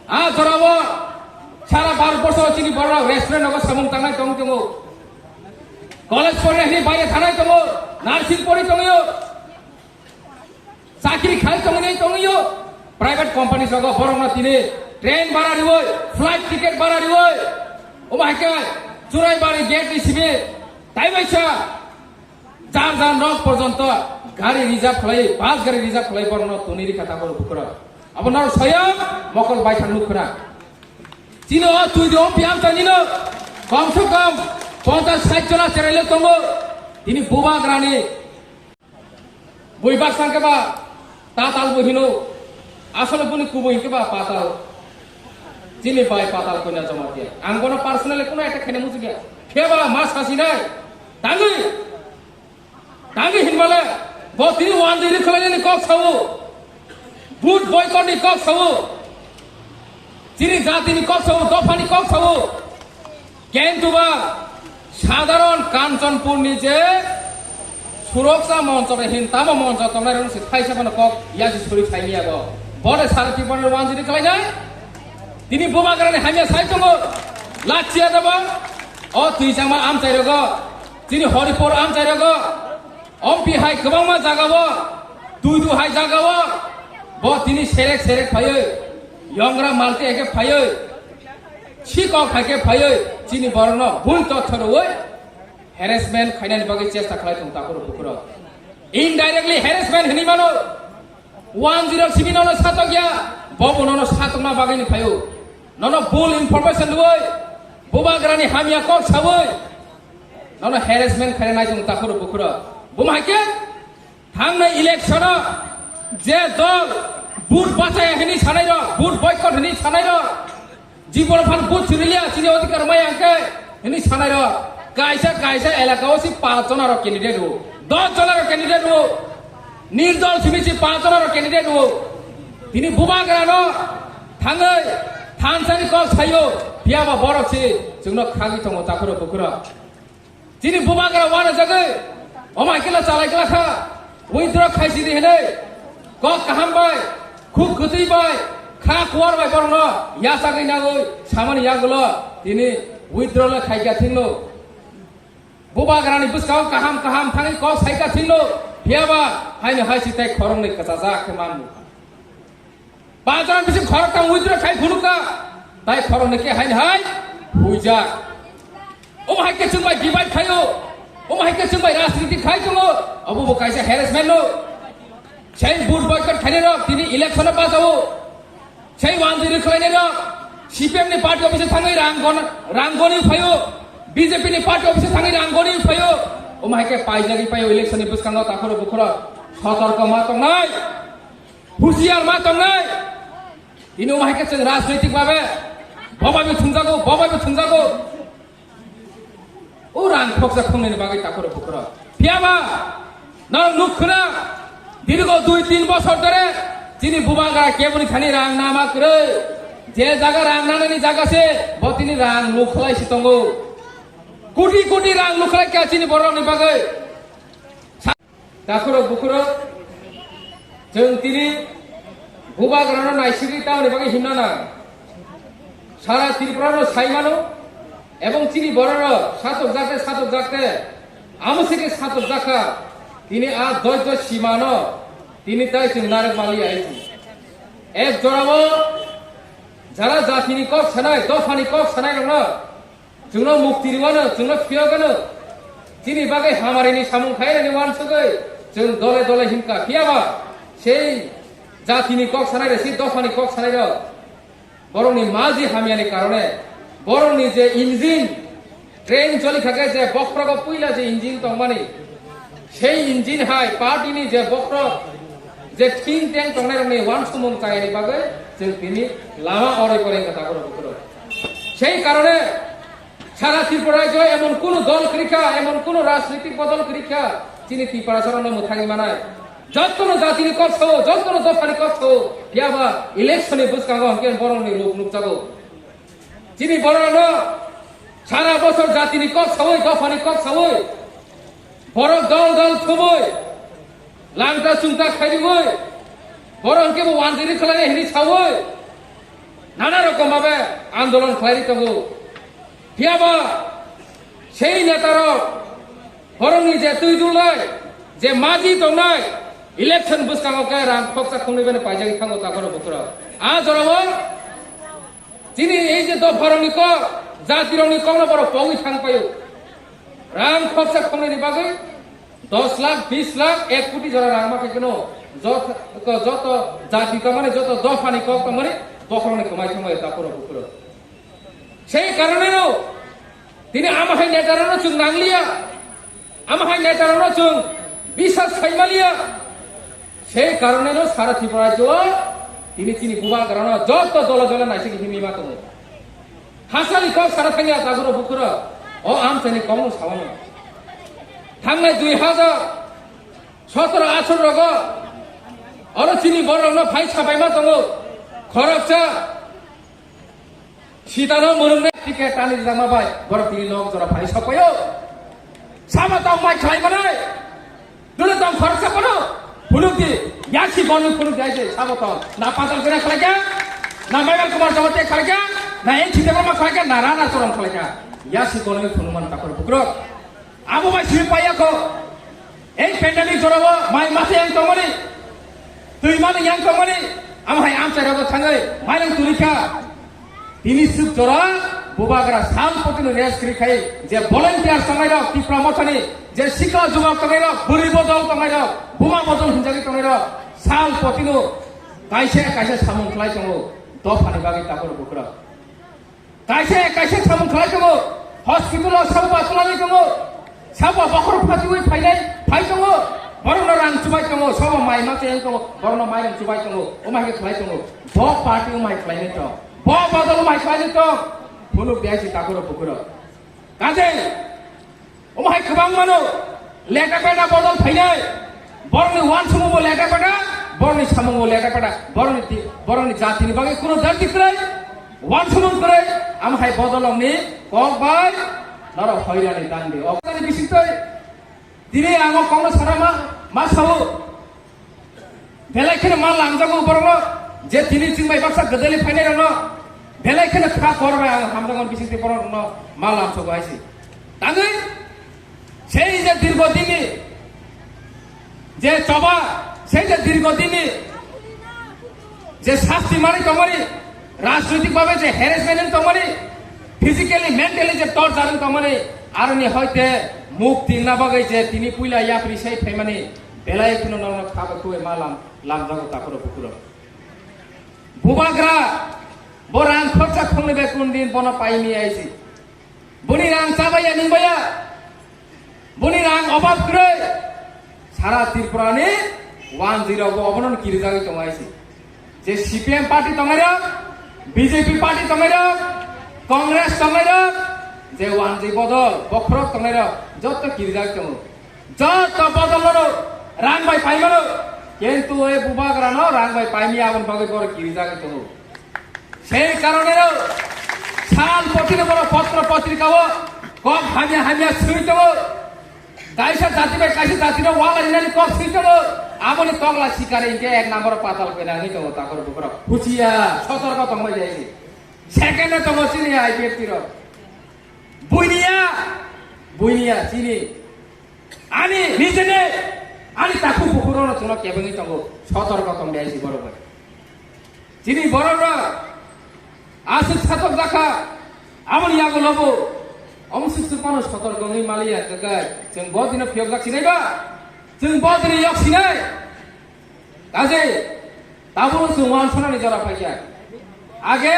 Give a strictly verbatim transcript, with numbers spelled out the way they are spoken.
A jorao sara Bharat borso chini borok restaurant rogo samung tangnai tong tongo. College porina hini baire thanai tongo, nursing pori tongyo, chakri khai tongwi tongyo, private company rogo borokno tini train bara riwi, flight ticket bara riwi, omo hai khe churai bari gate ni simi taibaisa jar jar nok porjonto gari reserve khlai, bus gari reserve khlai borokno tuni rikha taboro bukhura. Abo naro soyang mokol bai thang nukhura. Chini o twi de o piyam tanino kom se kom ponchas sait jona cherai le tongo. Tini bubagrani bui baksa hwnkhe ba tatal bo hino. Asole boni kubui hwnkhe ba patal. Chini bai patal koina joma khe. Ang bono personally kono attack khaina muchukya. Khe ba ma sasinai. Tangwi. Tangwi hinmale, bo tini wanjwi rwkhlainani kok sao, vote boycott ni kok sao, chini jatini kok sao, dophani kok sao. Kintu ba sadharon Kanchanpur ni je suroksha moncho re hin tamo moncho tongnai rong si thaisa bono kok yasi suri thaini ago. Bore sara Tripura ni wanjwi rwkhlainai. Tini bubagrani hamya sai tongo. Lachia daba. O twijangma amchai rogo. Chini Horipur amchai rogo. Ompi hai kwbangma jagao, Duidu hai jagao, bo tini serek serek phaiwi, yongra malti hai khe phaiwi, sikok hai khe phaiwi, chini borokno bul totho rwwi harassment khainani bagwi chesta khlai tong takhurok bukhurok. Indirectly harassment hinwi mano, wanjwirok simi nono satokya, bobo nono satokna bagwini phaio. Nono bul information rwwi, bubagrani hamya kok sawi, nono harassment khainai tong takhurok bukhurok. Buma hai khe? Thangnai election-o je dol vote bachaya hwnwi sanairok, vote boycott hwnwi sanairok, jibon phan vote chwrwiliya, chini odhikar maya hwnkhe hwnwi sanairok, kaisa kaisa elaka-o se panch jona rok candidate o, dos jona rok candidate o, nirdol simi se panch jona rok candidate o. Tini bubagrano thangwi thansani kok saio, phiyaba borok se chwngno khagwi tongo takhurok bukhurok. Chini bubagra uanajagwi, omo hai kheno chalai glakha, withdraw khaisidi hinwi, kok kaham bai, khuk kwtwi bai, kha kuar bai borokno yachagwi nangwi samani yagulo tini withdraw le khaikha thwngno. Bubagrani bwskango kaham kaham thangwi kok saikha thwngno, phiyaba haino hai si tei khoroknwi kwchajak khe manmukha. Pancham bising khoroktham withdraw khai phunukha, tai khoroknwi khe haino hai huijak. Omo hai khe chwng bai divide khaio, omo hai khe chwng bai rajniti khai tongo, obo bo kaisa harassment no. Sei vote boycott khainai rok tini election o bachao, sei wanjwi rwkhlainai rok C P M ni party office thangwi rang gon-, rang goni phaio, B J P ni party office thangwi rang goni phaio, omo hai khe paijagwi phaio election ni bwskango takhoro bukhoro sotorko ma tongnai. Husiar ma tongnai. Tini omo hai khe chwng rajnoitik babe bobai bo thwngjago, bobai bo thwngjago. O rang khoksa khongnani bagwi takhoro bukhoro. Phiyaba nang nuk khna dirgo dui tin bosor dhore chini bubagra keboni thani rang nama kwrwi. Je jaga rang nanani jaga se bo tini rang nuk khlai si tongo. Koti koti rang nuk khlai kya chini borokni bagwi. Takhurok bukhurok, chwng tini bubagrano naisigwi tamoni bagwi himna nang. Sara Tripurano sai mano, ebong chini bororok satokjakte, satokjakte, amo sike satokjakha, tini a doito simano, tini tai chwng narwk manliya hai chwng. Ek jorao jara jatini kok sanai, dophani kok sanai rokno, chwngno mukti rwano, chwngno phiyogano. Chini bagwi hamarini samung khainani uansugwi chwng dole dole himkha. Phiyaba sei jatini kok sanai rok, sei dophani kok sanai rok, borokni maji hamyani karone, borokni je engine, train choli thake je bokhrogo puila je engine tongmani, sei engine hai party ni je bokhro, je thing teng tongnai rokni uansukmung chayani bagwi chwng tini lama oroi koroi kha takhoro bukhoro. Sei karone sara Tripura rajyo emon kuno dol kwrwi kha, emon kuno rajnitik bodol kwrwi kha, chini Tiprasarokno mwthangwi manai. Jottono jatini kok sao, jottono dophani kok sao, phiyaba election ni bwskango hwnkhe borokni ruk nukjago. Chini borokno sara bosor jatini kok sawi, dophani kok sawi, borok dol dol thumwi, langta chungta khairiwi, borok hwnkhe bo wanjwi rwkhlainai hinwi sawi, Nana rokom babe andolon khlai tongo. Phiya ba sei neta rok borokni je twi dulnai, je maji tongnai, election bwskango khe rang khoksa khongnwi bene paijagwi thango takhoro bukhuro. A jorao chini ei je dopharokni kok, jatirokni kokno borok pogwi thang paio. Rang khoksa khongnwini bagwi dos lakh, bis lakh, ek koti jora rang ma khe kheno joto, joto jati tongmani, joto dophani kok tongmani bokhorokni kwmai thangmani takhoro bukhuro. Sei karoneno tini ama hai netarokno chwng nangliya, ama hai netarokno chwng biswas khaimaliya. Sei karoneno sara Tripura rajyo tini chini bubagrano joto dolo dolo naisik himwi ma tongo. Hasali kok sara thangya takhoro bukhuro, o amchaini kokno sawano. Thangnai dui hajar sotoro atharo rogo oro chini borokno phai sapaima tongo. Khoroksa sitano mwnwngnai ticket tani rijama bai borok tini nok jora phai sokpaio. Sama tong mai khlai manai. Dole tong khoroksa kono phunuk di, yasi kono phunuk di aise sabo tong. Na Patal Kena khlai kha, na Maimal Kumar Jamatia khlai kha, na N C Debbarma khlai kha, na Rana Choron khlai kha. Yasi kono phunuk man takhoro bukhuro. Abo bai simi paiya kho. Ei pandemic jorao mai masa yang tongmani, twi mani yang tongmani, amo hai amchai rogo thangwi mailang tuli kha. Tini swk jora bubagra sal potino rest kri khai je volunteer tongnai rok Tipra Mothani, je sikla jubak tongnai rok, bwrwi bodol tongnai rok, buma bodol hinjagwi tongnai rok, sal potino kaisa kaisa samung khlai tongo dophani bagwi takhoro bukhuro. Kaisa kaisa samung khlai tongo, hospital o sabo ba twlangwi tongo, sabo ba bokhorok phatiwi phainai phai tongo, borokno rang chubai tongo, sabo mai ma chayang tongo, borokno mai rang chubai tongo, omo hai khe khlai tongo. Bo party omo hai khlainai tong, bo bodol omo hai khlainai tong, phunuk diaisi takhoro bukhuro. Kajei omo hai kwbang mano, leta peta bodol phainai. Borokni uansukmung bo leta peta, borokni samung bo leta peta, borokni ti-, borokni jatini bagwi kuno jarti kwrwi, uansukmung kwrwi, amo hai bodolokni kok bai norok hoirani tangdi. Okani bisingtwi tini ang o kokno sana ma, ma sao. Belai kheno ma lamjago borokno, je tini chwng bai baksa gwdali phainairokno, belai kheno kha kor bai ang hamjakmani bisingtwi borokno ma lamsogo hai se. Tangwi sei je dirgo dini je choba, sei je dirgo dini je sasti mani tongmani, rajnoitik bhabe je harassment wng tongmani, physically, mentally je torture wng tongmani, aroni hoite mukti na bagwi je tini puila yapri sai phaimani, belai kheno norokno kha bai khwbai ma lam, lamjago takhoro bukhuro. Bubagra bo rang khorsa khongnwi bai kun din bono paimi aisi. Boni rang chabaiya nungbaiya. Boni rang obab kwrwi. Sara Tripura ni wanjwi rok bo obono kirijagwi tongo aisi. Je C P M party tongnai rok, B J P party tongnai rok, Congress tongnai rok, je wanjwi bodol, bokhorok tongnai rok, joto kirijagwi tongo. Joto bodol no rang bai paimano, kintu e bubagra no rang bai paimi aboni bagwi borok kirijagwi tongo. Sei karone no sal potino borok potro potrika o kok hamya hamya swi tongo. Kaisa jati bai kaisa jati no wala rinani kok swi tongo. Aboni tokla sikare hingke ek number patal kena wngwi tongo takhor bukhorok. Huchiya, sotorko tongbai jai. Second e tongo chini I P F T rok. Buiniya, buiniya, chini. Ani nijeni, ani takhuk bukhuk rokno chwngno kebengwi tongo, sotorko tong di aisi borok bai. Chini borok rok aswk satok jakha, aboni yagulo bo omswk swk phano sotorko wngwi maliya, kwkai chwng bo dino phiyok jak sinai ba, chwng bo dino yok sinai. Kaje, tabuk chwng uansuknani jora phaikha. Age